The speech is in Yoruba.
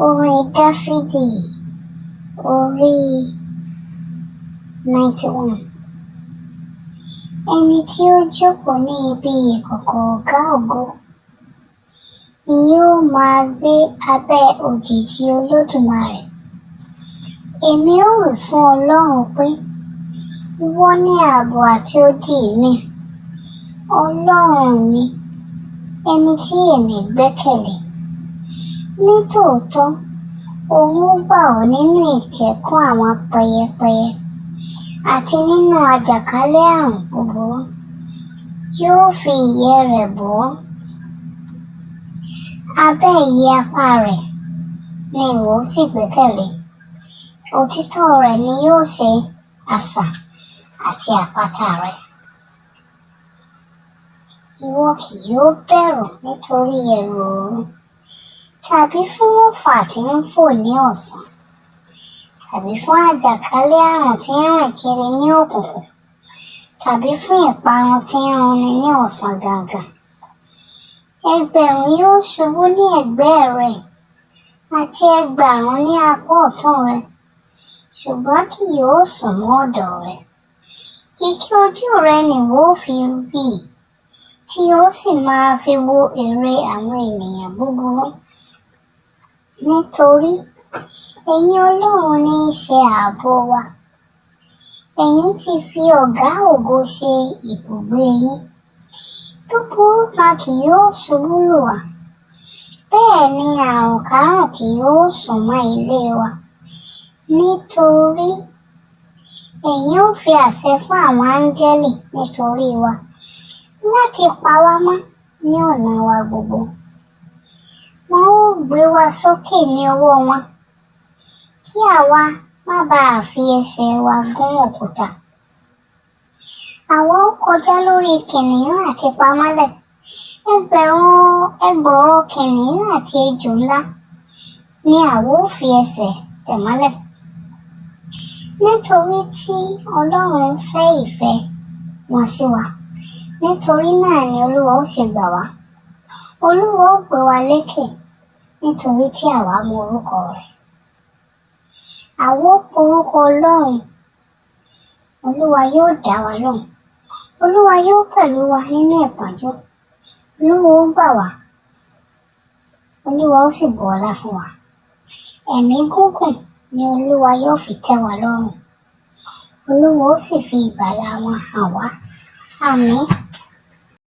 Orin Dáfídì orí 91. Ẹni tí ó jókòó ní ibi ìkọ̀kọ̀ Ọ̀gá Ògo ni yóò máa gbé abẹ́ òjìji Olódùmarè. Èmi ó wí fún Ọlọ́run pé, ìwọ ni ààbò àti odi mi, Ọlọ́run mi, ẹni tí èmi gbẹ́kẹ̀lé. Nítòótọ́, òun ó gbà ọ́ nínú ìkẹ́kùn àwọn pẹyẹpẹyẹ àti nínú àjàkálẹ̀ àrùn búburú. Yóò fi ìyẹ́ rẹ̀ bò ọ́. Abẹ́ ìyẹ́ apá rẹ̀ ni ìwọ ó sì gbẹ́kẹ̀lé. Òtítọ́ rẹ̀ ni yóò ṣe asà àti àpáta rẹ. Ìwọ kì yóò bẹ̀rù nítorí ẹ̀rù òru, tàbí fún ọ̀fà tí ń fò ní ọ̀sán, tàbí fún àjàkálẹ̀ àrùn tí ń rìn kiri ní òkùnkùn, tàbí fún ìparun tí ń runi ní ọ̀sán gangan. Ẹgbẹ̀rún yóò ṣubú ní ẹ̀gbẹ́ rẹ, àti ẹgbààrún ní apá ọ̀tún rẹ, ṣùgbọ́n kì yóò sún mọ́ ọ̀dọ̀ rẹ. Kìkì ojú rẹ ni ìwọ ó fi rí i, tí ó sì máa fi wo ère àwọn ènìyàn búburú. Nítorí ẹ̀yin Ọlọ́run ní í ṣe ààbò wa. Ẹ̀yin ti fi Ọ̀gá Ògo ṣe ibùgbé yín. Búburú kan kì yóò ṣubú lù wá, bẹ́ẹ̀ ni àrùnkárùn kì yóò sún mọ́ ilé wa. Nítorí ẹ̀yin ó fi àṣẹ fún àwọn áńgẹ́lì nítorí wa láti pa wá mọ́ ní ọ̀nà wa gbogbo. Wọn ó gbé wa sókè ní ọwọ́ wọn, kí àwa má baà fi ẹsẹ̀ wa gún òkúta. Àwa ó kọjá lórí kìnnìún àti pamọ́lẹ̀, ẹgbẹ̀rún ẹgbọrọ kìnnìún àti ejò ńlá ni àwa ó fi ẹsẹ̀ tẹ̀ mọ́lẹ̀. Nítorí tí Ọlọ́run fẹ́ ìfẹ́ wọn sí wa, nítorí náà ni Olúwa ó ṣe gbà wá. Olúwa ó gbé wa lékè nítorí tí àwa mọ orúkọ rẹ̀. Àwa ó porúkọ Ọlọ́run, Olúwa yóò dá wa lóhùn. Olúwa yóò pẹ̀lú wa nínú ìpọ́njú. Olúwa ó gbà wá, Olúwa ó sì bu ọlá fún wa. Ẹ̀mí gígùn ni Olúwa yóò fi tẹ́ wa lọ́rùn. Olúwa ó sì fi ìgbàlà wọn hàn wá. Àmín.